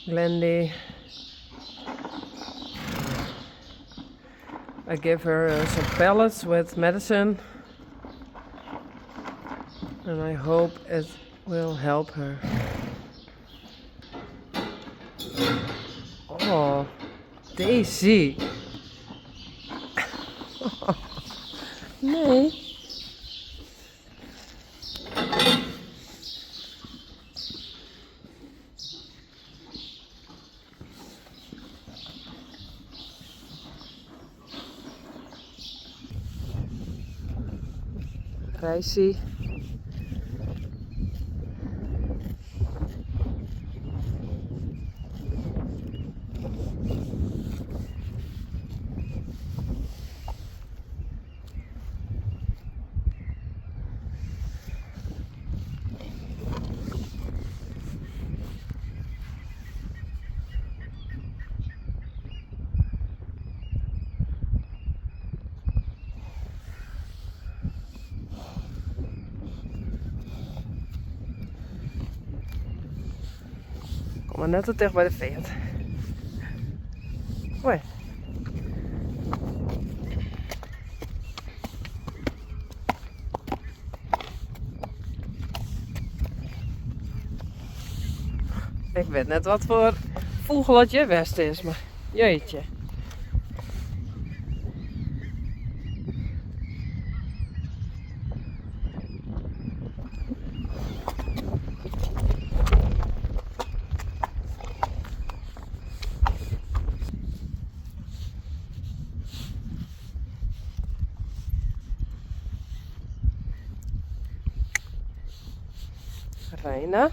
Glendy. I give her some pellets with medicine and I hope it will help her. Oh, Daisy. Nee. Reisy. Kom mar net te ticht by de feart. Hoi. Ik wit net wat foar fûgel it hjir west is, mar jeetje. Reina.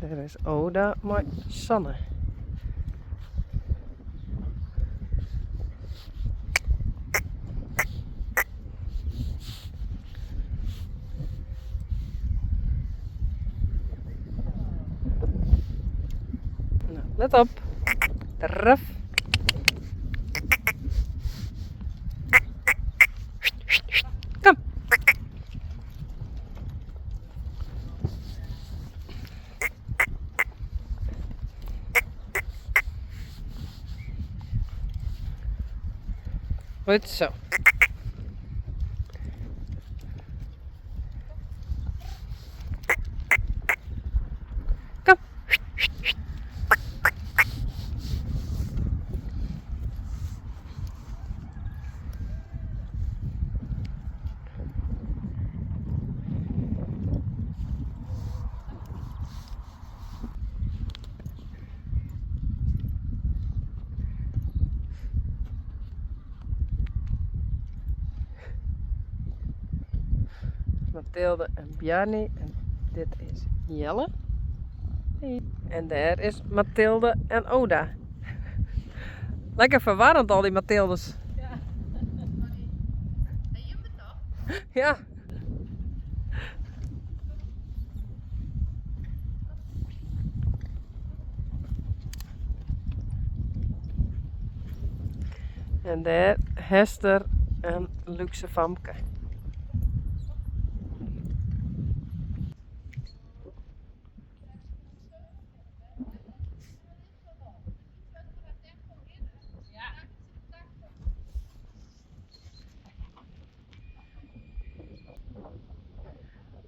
Dêr is Oda mei Sanne. Nou, let op. Draf. Kom. Goed zo. Kom. Mathilde en Bjarni en dit is Jelle. En dêr is Mathilde en Oda. Lekker verwarrend al die Mathildes. Ja. Ja. En dêr Hester en Luxe Famke.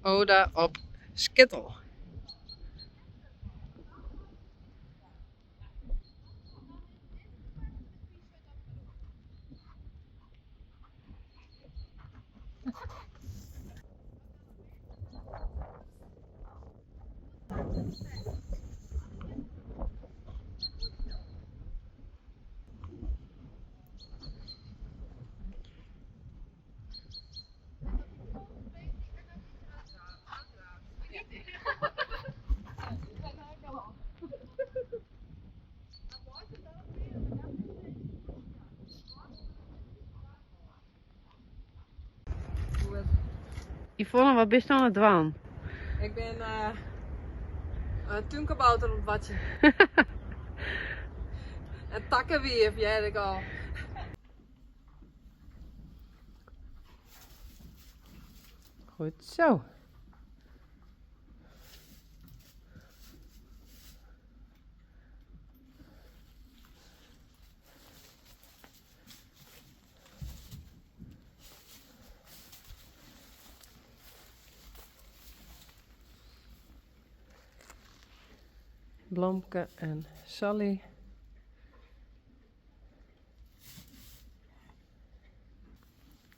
Oda op Skittel. Yvonne, wat bist oan it dwaan? Ik bin in túnkabouter oan it wachtsjen. En takkewiif hearde ik al. Goed zo. Blomke en Sally.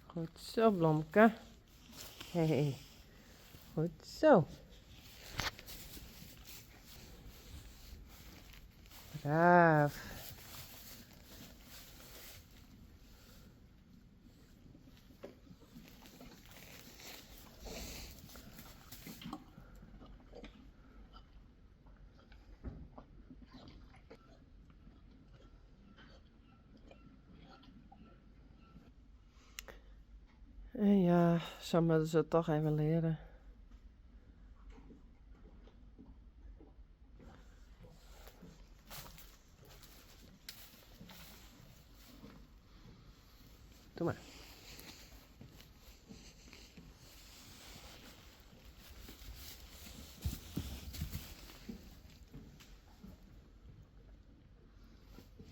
Goed zo, Blomke. Hey, goed zo. Braaf. En ja, zo moeten ze het toch even leren. Doe maar.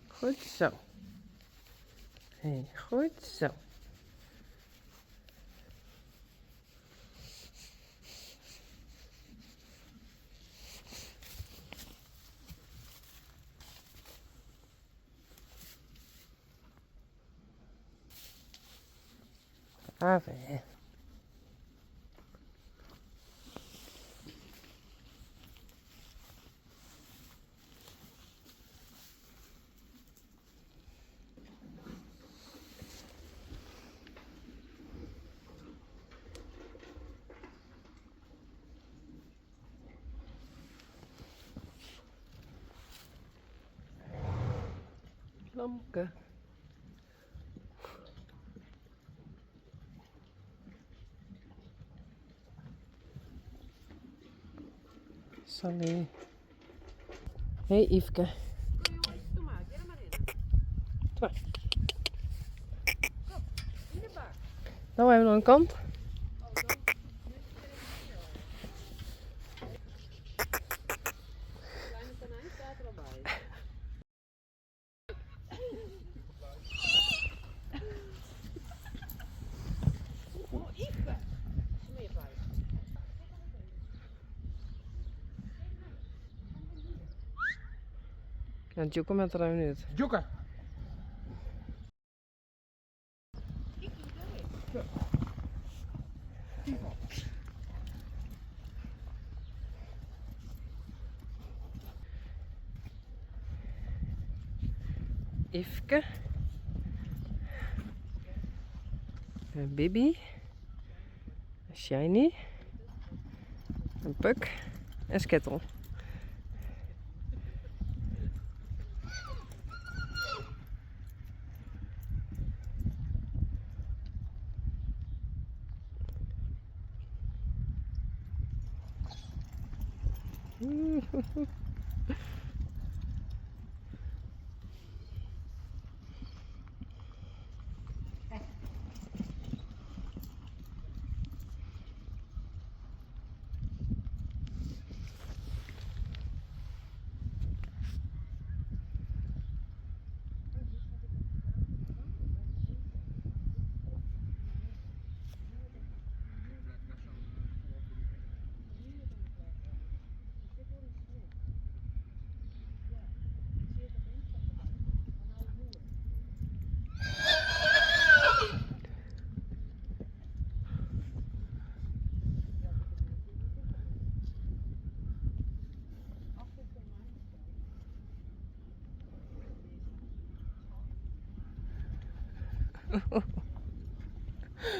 Goed zo. Hey, goed zo. Braaf, hè? Blomke. Sally. Hey Yfke. Doe maar, ga er maar in. Doe maar. Kom, in de bak. Nou hebben we nog een kant. Oh, dan. Kleine konijn staat er al bij. Oh, Yfke. Smeerpijp. Ja, Djoeke met er even uit. Joker. Yfke. En Bibi. En Shiny. En Puk. En Skittle.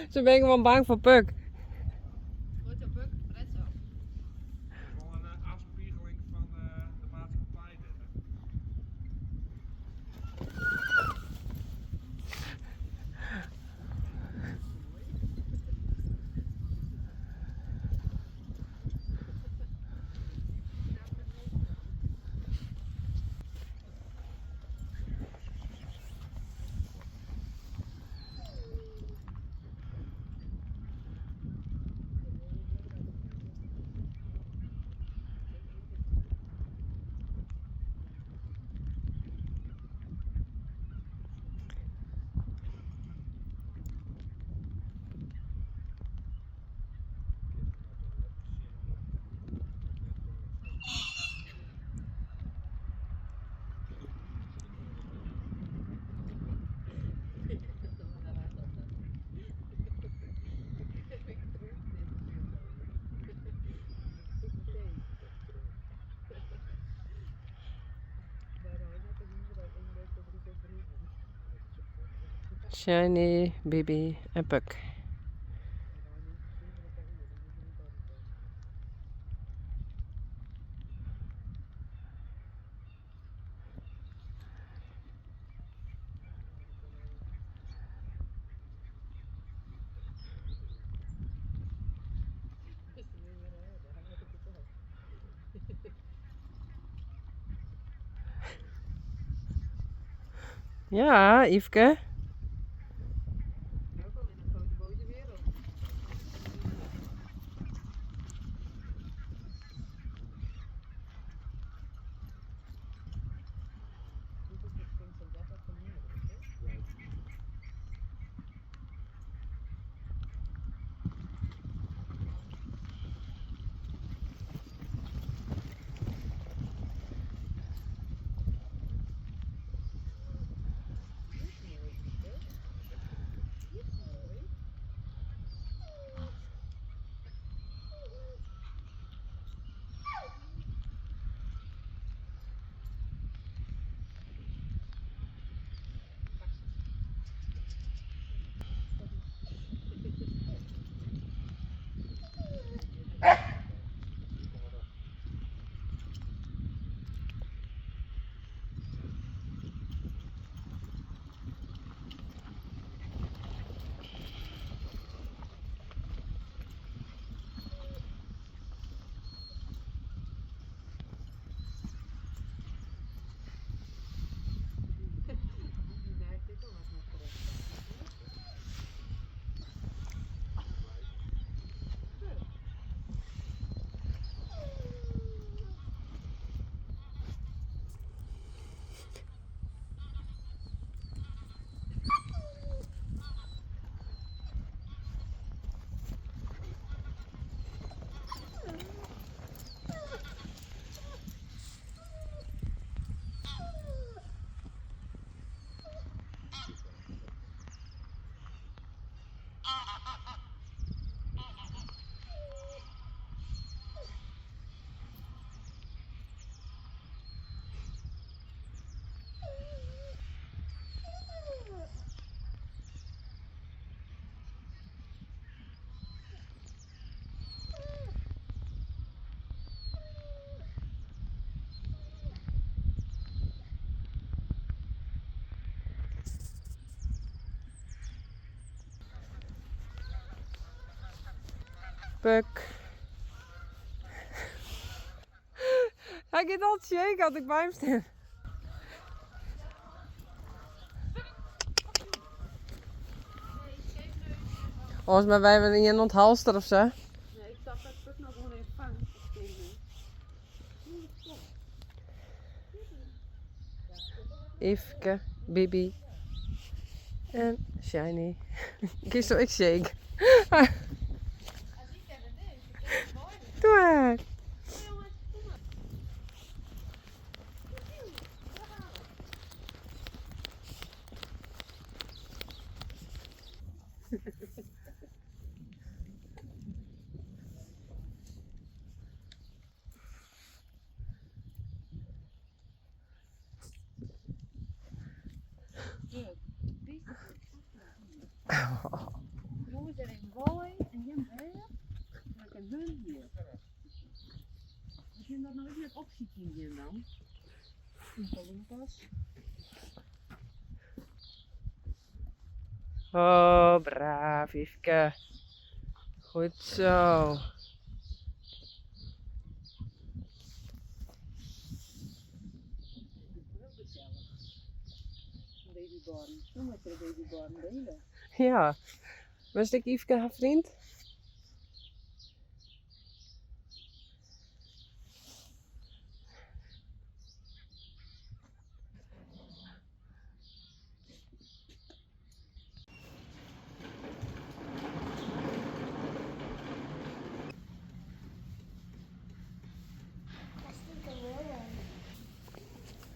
Ze ben gewoon bang voor Puk. Goed zo, Puk. Red zo. Wel een afspiegeling van de maatschappij dit. Hè? Shiny, Bibi en Puk. Ja, Yfke. Welkom in de grote boze wereld. Dit is het Vincent 30 van hier. Die neigt ik ook nog correct. Puk. Hij gaat altijd shaken als ik bij hem sta. Volgens mij wij hebben een onthalster of zo. Nee, ik zag dat Puk nog gewoon even vangt. Yfke, Bibi en Shiny. Kies zo ik shake. Doe maar. Jongens, er een boy en Jim daar. En hun hier. We kunnen dat nou ook net opzieken hier dan. Oompa Loompas. Oh, braaf Yfke. Goed zo. Heel gezellig. Een babyborn. Zo met de babyborn delen. Ja. Was ik Yfke haar vriend?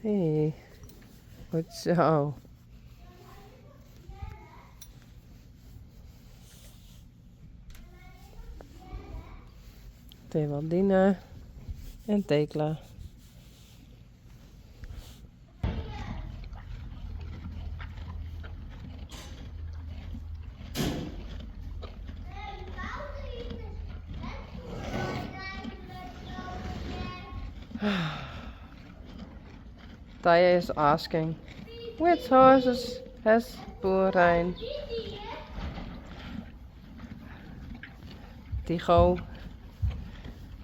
Hey, goed zo. Thewaldine en Tekla. Taya is asking, which horses has Boer Rein? Tycho.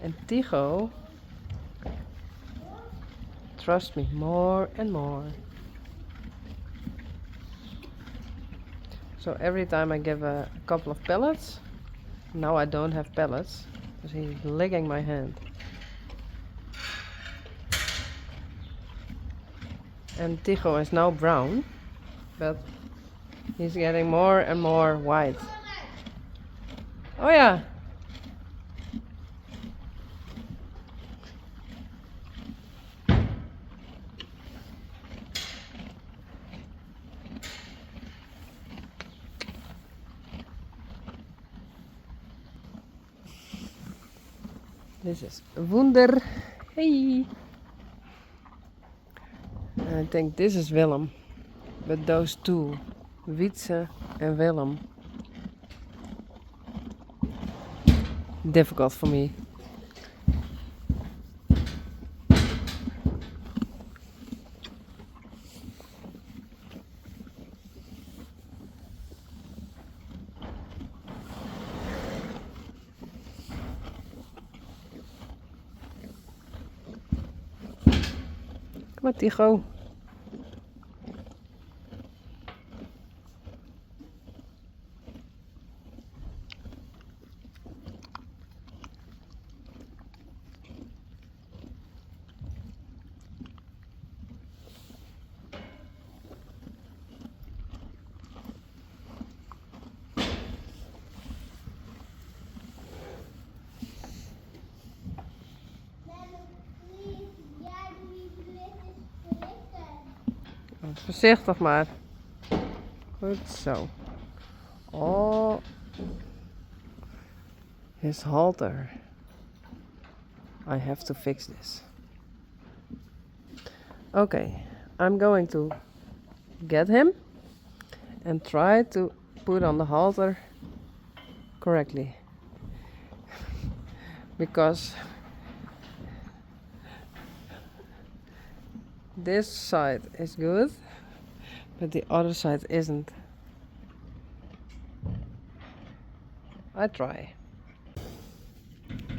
And Tycho trusts me more and more. So every time I give a couple of pellets, now I don't have pellets, because he's licking my hand. And Tycho is now brown, but he's getting more and more white. Oh yeah. This is Wunder. Hey. And I think this is Willem. But those two, Wietse and Willem, difficult for me. Kom maar, Tycho. Voorzichtig maar. Goed zo. Oh. His halter. I have to fix this. Okay, I'm going to get him and try to put on the halter correctly. Because this side is good, but the other side isn't. I try.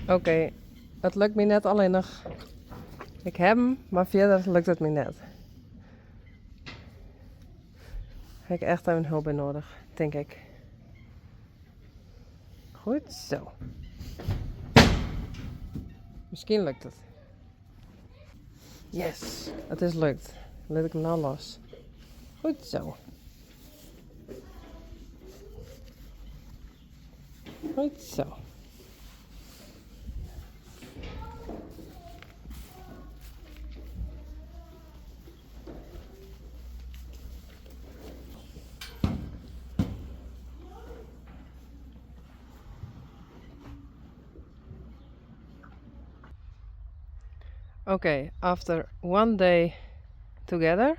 Oké, het lukt me net allinnich. Ik heb hem, mar fierder lukt it my net. Heb ik echt even hulp by nedich, tink ik. Goed zo. Miskien lukt it. Yes, it is lukt. Lit ik him no los. Goed zo. Goed zo. Okay, after one day together,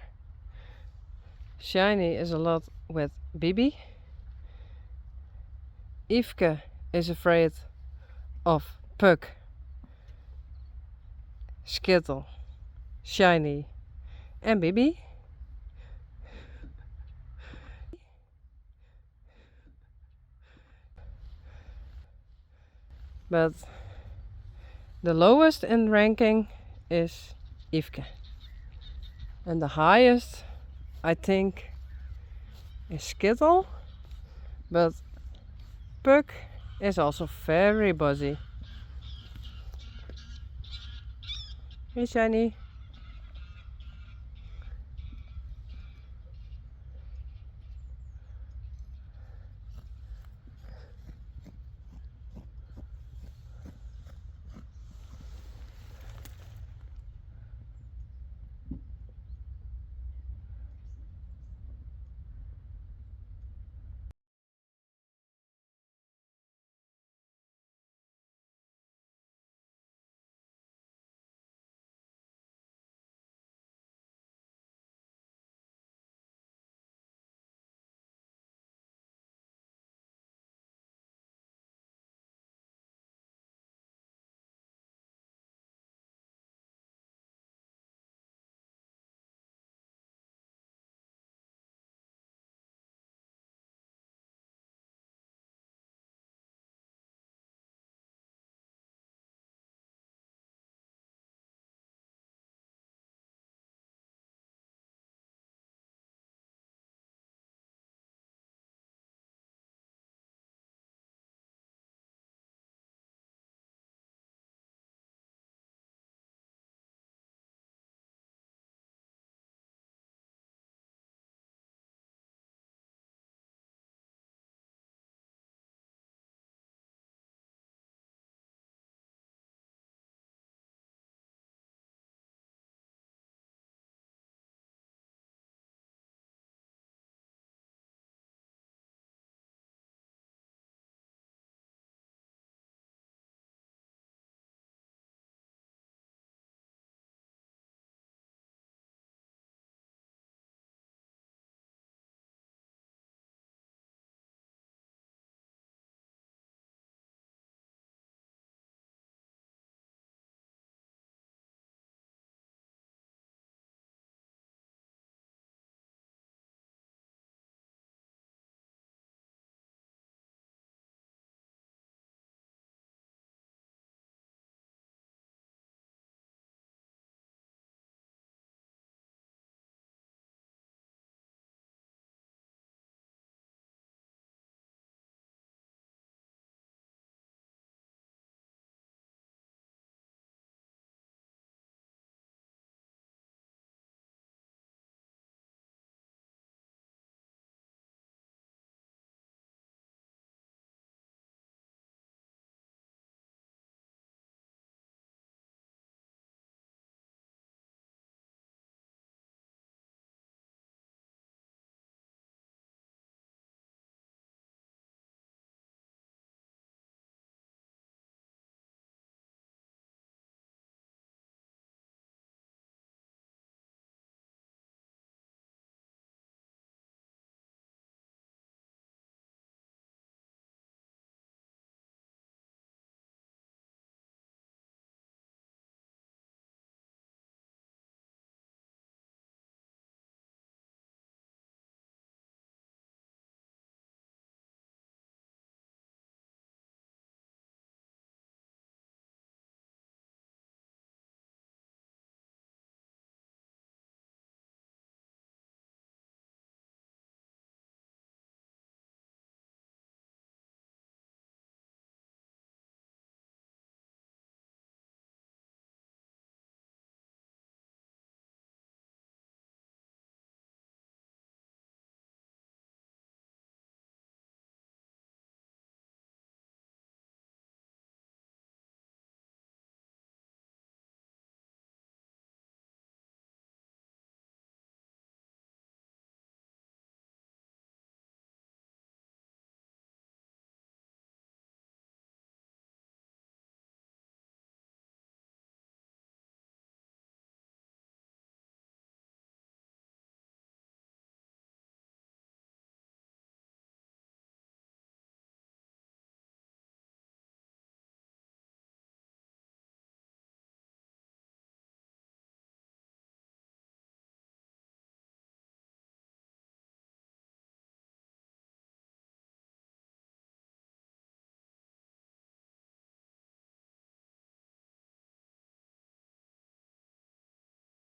Shiny is a lot with Bibi. Yfke is afraid of Puck, Skittle, Shiny and Bibi. But the lowest in ranking is Yfke. And the highest, I think, is Skittle. But Puck is also very buzzy. Hey Shiny.